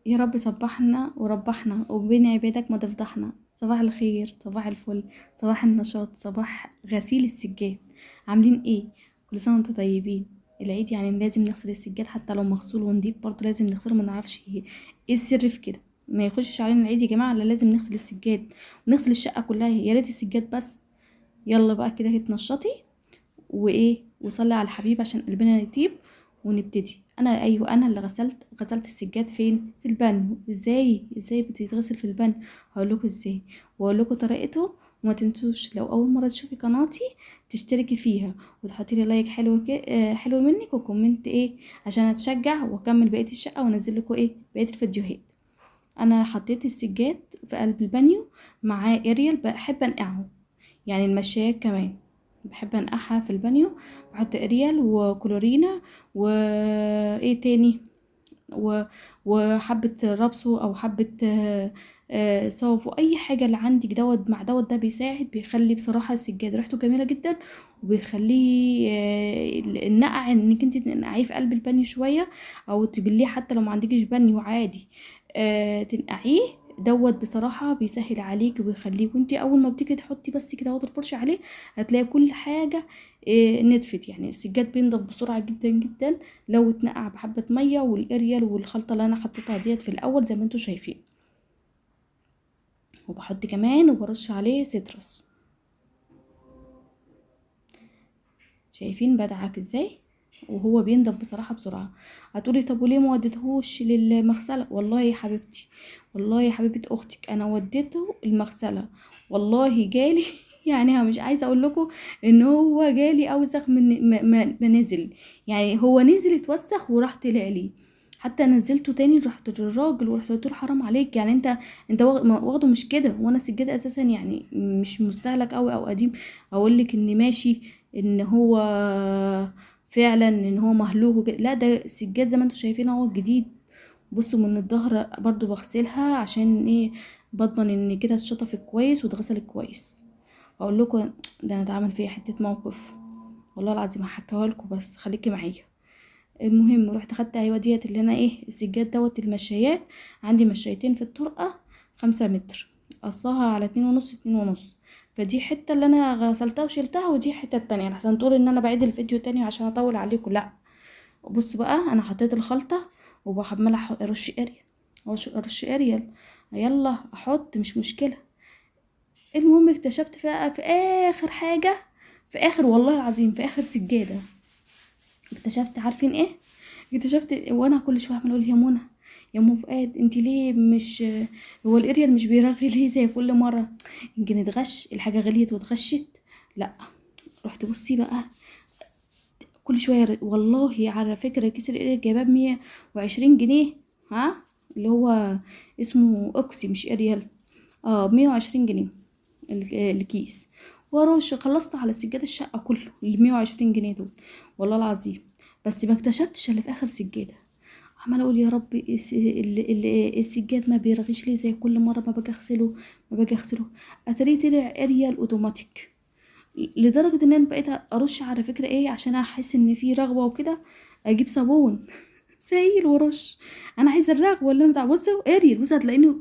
يا رب صبحنا وربحنا وبين عبادك ما تفضحنا. صباح الخير، صباح الفل، صباح النشاط، صباح غسيل السجاد. عاملين ايه؟ كل سنة وانتم طيبين. العيد يعني لازم نغسل السجاد حتى لو مغسول ونضيف برضه لازم نغسله، ما نعرفش ايه السر في كده. ما يخشش علينا العيد يا جماعة الا لازم نغسل السجاد ونغسل الشقة كلها، يا ريت السجاد بس. يلا بقى كده اتنشطي وايه، وصلي على الحبيب عشان قلبنا يطيب ونبتدي. انا ايوه انا اللي غسلت السجاد فين؟ في البانيو. ازاي بتتغسل في البانيو؟ هقول لكم ازاي واقول لكم طريقته. وما تنسوش لو اول مرة تشوفي قناتي تشتركي فيها وتحطي لي like حلو حلو منك، و comment ايه عشان اتشجع واكمل بقية الشقة وانزل لكم ايه بقية الفيديوهات. انا حطيت السجاد في قلب البانيو مع اريال، بحب انقعه يعني المشايات كمان بحب انقعها في البانيو. بحط اريال وكلورينا وايه تاني وحبة رابسو او حبة، صاف واي حاجة اللي عندك دوت مع دوت. ده بيساعد، بيخلي بصراحة السجاد ريحته جميلة جدا، وبيخليه، النقع انك انت تنقعيه في قلب البانيو شوية او تبليه حتى لو ما عندكيش بانيو عادي، تنقعيه دوت بصراحة بيسهل عليك وبيخليك. وانت اول ما بتيجي تحطي بس كده اهوت الفرشة عليه هتلاقي كل حاجة، نطفت. يعني السجاد بينضف بسرعة جدا جدا لو اتنقع بحبة مية والاريال والخلطة اللي انا حطيتها ديت في الاول زي ما انتوا شايفين. وبحط كمان وبرش عليه سيترس. شايفين بدعك ازاي وهو بينضف بصراحة بسرعة. هتقولي طب وليه ما وديتهوش للمغسلة؟ والله يا حبيبتي، والله يا حبيبة اختك انا وديته المغسلة، والله جالي يعني مش عايزة اقول لكم ان هو جالي اوسخ من ما نزل. يعني هو نزل اتوسخ وراح طلع لي، حتى نزلته تاني رحت للراجل ورحت قلت له حرام عليك، يعني انت واخده مش كده، وانا السجادة اساسا يعني مش مستهلك قوي او قديم اقول لك ان ماشي ان هو فعلا ان هو مهلوك وكده، لا ده السجاد زي ما انتم شايفين اهو جديد. بصوا من الظهر برضو بغسلها عشان ايه؟ بضمن ان كده اتشطفت كويس واتغسلت كويس. اقول لكم ده انا اتعمل فيها حتة موقف والله العظيم هحكيها لكم، بس خليكي معايا. المهم رحت خدت ايوه ديت اللي انا ايه السجاد دوت المشايات، عندي مشايتين في الطرقه 5 متر، قصاها على اتنين ونص اتنين ونص، فدي حتة اللي انا غسلتها وشلتها، ودي حتة التانية عشان تقول ان انا بعيد الفيديو تاني عشان اطول عليكم. لا بصوا بقى انا حطيت الخلطة وبحمل ارش اريال، ارش اريال، يلا احط مش مشكلة. المهم اكتشفت بقى في اخر حاجة، في اخر والله العظيم في اخر سجادة اكتشفت، عارفين ايه اكتشفت؟ وانا كل شوية عماله اقول يا منى يا ام فؤاد انت ليه مش هو الاريال مش بيرغي ليه زي كل مرة؟ يمكن اتغش، الحاجة غليت واتغشت. لا رحت بصي بقى كل شوية والله على فكرة كيس الاريال جايباه بمية وعشرين جنيه، ها اللي هو اسمه اوكسي مش اريال، 120 جنيه الكيس. وارش خلصت على سجاد الشقة كله ال 120 جنيه دول والله العظيم. بس ما اكتشفتش الا في اخر سجادة، عماله اقول يا رب السجاد ما بيرغيش ليه زي كل مرة، ما باجي اغسله اتاريه طلع اريال اوتوماتيك. لدرجة ان انا بقيت ارش على فكرة ايه عشان احس ان في رغوه وكده، اجيب صابون سايل وارش، انا عايزه الرغوه اللي انا بتاع. بصوا اريال، بصوا هتلاقيني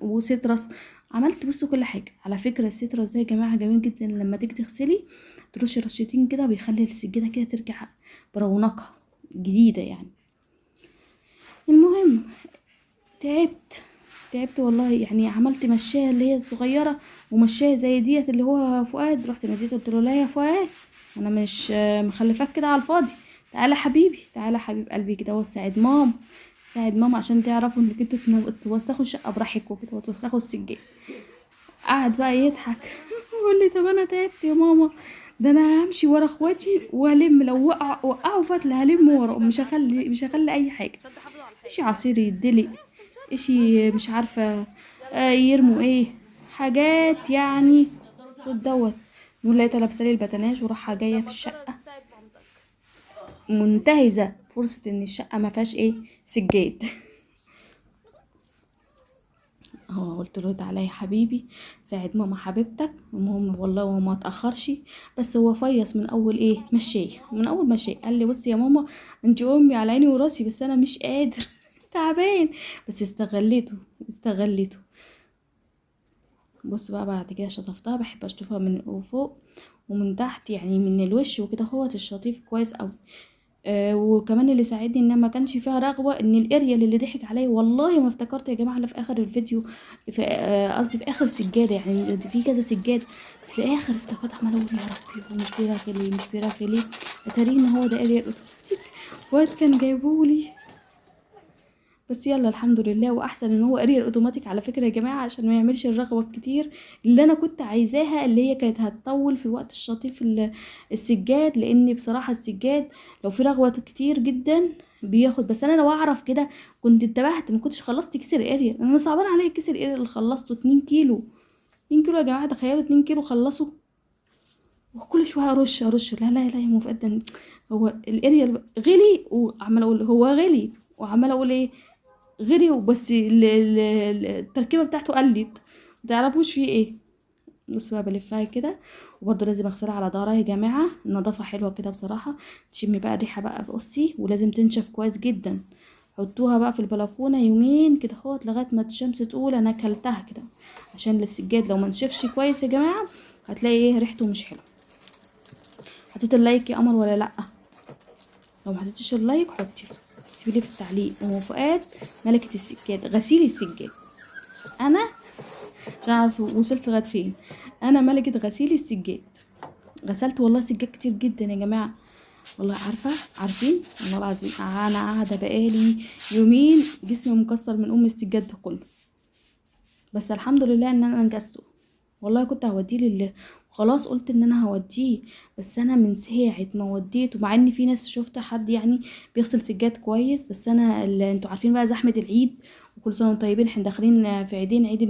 وسيترس، عملت بصوا كل حاجة. على فكرة السيترس ده يا جماعة جميل جدا، لما تيجي تغسلي ترشي رشتين كده بيخلي السجادة كده ترجع برونقها جديدة يعني. المهم تعبت والله، يعني عملت مشايه اللي هي الصغيرة ومشايه زي ديت اللي هو فؤاد، رحت ناديته قلت له لا يا فؤاد انا مش مخلفاك كده على الفاضي، تعالى حبيبي، تعالى حبيب قلبي كده، وساعد ماما، ساعد ماما عشان تعرفوا انك انتوا توسخوا الشقة براحتكم كده وتوسخوا السجاد. قعد بقى يضحك ويقول لي طب انا تعبت يا ماما، ده انا همشي ورا اخواتي والم، لو وقعوا فتله هلم وراهم، مش هخلي اي حاجة، اشي عصير يدلق، اشي مش عارفه، يرموا ايه حاجات يعني. صوت دوت نقول لقيتها لابسه لي البتناج وراحة جاية في الشقة منتهزه فرصة ان الشقة ما فيهاش ايه سجاد. اهو قلت له تعالى يا حبيبي ساعد ماما حبيبتك. المهم والله هو ما اتاخرش، بس هو فيص من اول ايه مشيه، من اول مشيه قال لي بصي يا ماما انت امي على عيني وراسي، بس انا مش قادر. تعبان، بس استغليته استغليته. بص بقى بعد كده شطفتها، بحب اشطفها من فوق ومن تحت يعني من الوش وكده اهوت، الشطيف كويس قوي. وكمان اللي ساعدني ان ما كانش فيها رغوه، ان الاريال اللي ضحك عليا، والله ما افتكرت يا جماعة الا في اخر الفيديو، في قصدي في اخر سجادة، يعني في كذا سجاد في الاخر افتكرت، عماله اقول يا ربي هو مش بيرغي ليه، مش بيرغي ليه، اتاري ان هو ده اريال اوتوماتيك واد كان جايبهولي. بس يلا الحمد لله، واحسن ان هو اريال اوتوماتيك على فكرة يا جماعة، عشان ما يعملش الرغوه الكتير اللي انا كنت عايزاها، اللي هي كانت هتطول في وقت الشطيف السجاد، لان بصراحة السجاد لو في رغوه كتير جدا بياخد. بس انا لو اعرف كده كنت انتبهت، ما كنتش خلصت كيس الاريال. انا صعبان عليا كيس الاريال اللي خلصته 2 كيلو، 2 كيلو يا جماعة، تخيلوا 2 كيلو خلصوا، وكل شوية ارش ارش. لا لا لا يا مفقد، هو الاريال غلي، وعماله اقول هو غلي، وعماله اقول ايه غلي، وبس التركيبة بتاعته قلت، ما تعرفوش فيه ايه. بصوا بقى بلفها كده، وبرده لازم اغسلها على ظهرها يا جماعة، النظافة حلوة كده بصراحة، تشمي بقى الريحة بقى. بصي ولازم تنشف كويس جدا، حطوها بقى في البلكونه يومين كده اهوت لغاية ما الشمس تقول انا اكلتها كده، عشان السجاد لو ما نشفش كويس يا جماعة هتلاقي ايه ريحته مش حلوة. حطيت ال like يا قمر ولا لا؟ لو ما حطيتيش ال like حطي، اكتبي لي في التعليق ام فؤاد ملكه السجاد، غسيل السجاد. انا عشان اعرف وصلت لغاية فين، انا ملكه غسيل السجاد. غسلت والله سجاد كتير جدا يا جماعة، والله عارفه، عارفين والله العظيم انا قاعدة بقالي يومين جسمي مكسر من ام السجاد ده كله، بس الحمد لله ان انا انجزته. والله كنت هوديه لله خلاص، قلت ان انا هوديه، بس انا من ساعة ما وديته، مع ان في ناس شفت حد يعني بيغسل سجاد كويس، بس انا انتوا عارفين بقى زحمة العيد، وكل سنة وانتم طيبين، احنا داخلين في عيدين، عيد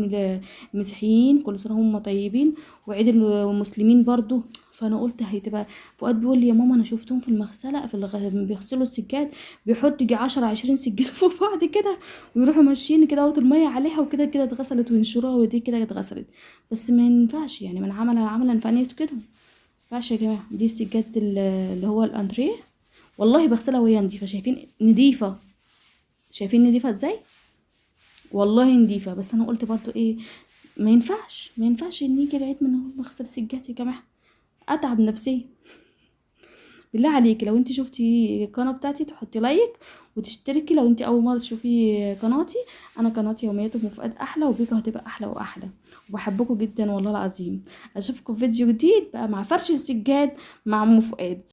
المسيحيين كل سنة هم طيبين، وعيد المسلمين برضو. فانا قلت هتبقى، فؤاد بيقول لي يا ماما انا شفتهم في المغسلة في بيغسلوا السجاد، بيحطوا يجي 10 20 سجادة فوق بعض كده، ويروحوا ماشيين كده اهوت المية عليها وكده كده اتغسلت وينشروها، ودي كده اتغسلت. بس ما ينفعش يعني، من عمل عملا فانيته كده، ما ينفعش يا جماعة. دي السجادة اللي هو الانتريه، والله بغسلها وهي نضيفه، شايفين نضيفه، شايفين نضيفه ازاي؟ والله نضيفه. بس انا قلت برضو ايه، ما ينفعش، ما ينفعش ان يجي العيد من غير ما اغسل سجادتي يا جماعة، اتعب نفسيا. بالله عليك لو انت شفتي القناة بتاعتي تحطي like وتشتركي لو انت اول مرة تشوفي قناتي. انا قناتي يوميات ام فؤاد احلى، وبيكم هتبقى احلى واحلى، وبحبكم جدا والله العظيم. اشوفكم في فيديو جديد بقى مع فرش السجاد مع ام فؤاد.